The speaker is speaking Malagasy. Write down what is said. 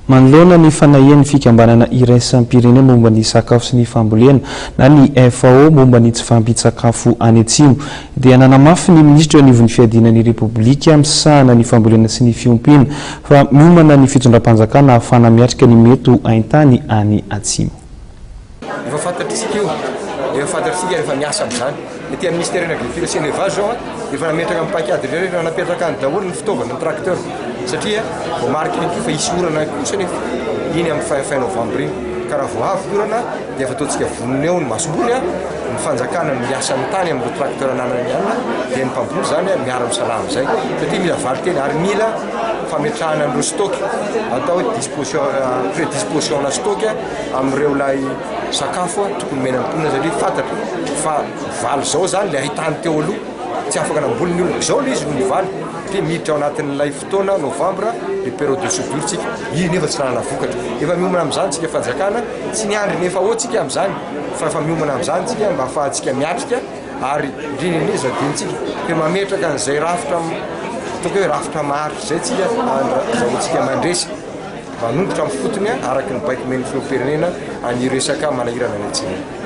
Manoloana ny fanahian'ny fikambanana iraisam-pirenena momba ny sakafo sy ny fambolena na ny FAO momba ny tsy fahampian-tsakafo any Atsimo dia nanamafy ny minisitra eo anivon'ny fiadiana ny Repoblika misahana ny fambolena sy ny fiompiana fa miomana ny fitondram-panjakana ahafahana miatrika ny mety ho haintany any Atsimo. Efa fantatr'isika io, efa fantatr'isika rehefa miasa amin'izany. Ety amin'ny Ministeran'ny Agriculture sy Élevage zao efa nametraka ny paik'ady rehetra, efa napetraka any daholo ny fitaovana, ny tracteur. Satria voamarika ihany koa fa hisy orana kosa anefa iny amin'ny fin fin novembre iny. Ka raha vao avy ny orana dia efa ataontsika vonona eo ny masomboly, ny fanjakana no miasa ny tany amin'ireo tracteur ananany ihany, dia ny mpamboly izany miara-misalahy amin'izay. Satria mila valin-teny ary mila fametrahana an'ireo stock, atao hoe disposition, prédisposition-na stock. amin'ireo ilay sakafo tokony omena ny mponina satria fantatra fa mivaly izao izany ilay haitany teo aloha, tsy afaka namboly ny olona, izao ilay izy no mivaly satria miditra ao anatin'ilay fotoana novambra le période de soudure tsika, io nefa tsy nanana vokatra, efa miomana amin'izany tsika fanjakana, tsy niandry ny FAO tsika amin'izany fa efa miomana amin'izany tsika mba ahafahantsika miatrika ary indrindra indrindra adinontsika fa mametraka an'izay rafitra ataoko hoe rafitra maharitra izay tsika azahoantsika mandresy. Manongotra amin'ny fotony araka ny baiko omen'ny Filoham-pirenena an'io resaka manahirana any Atsimo io.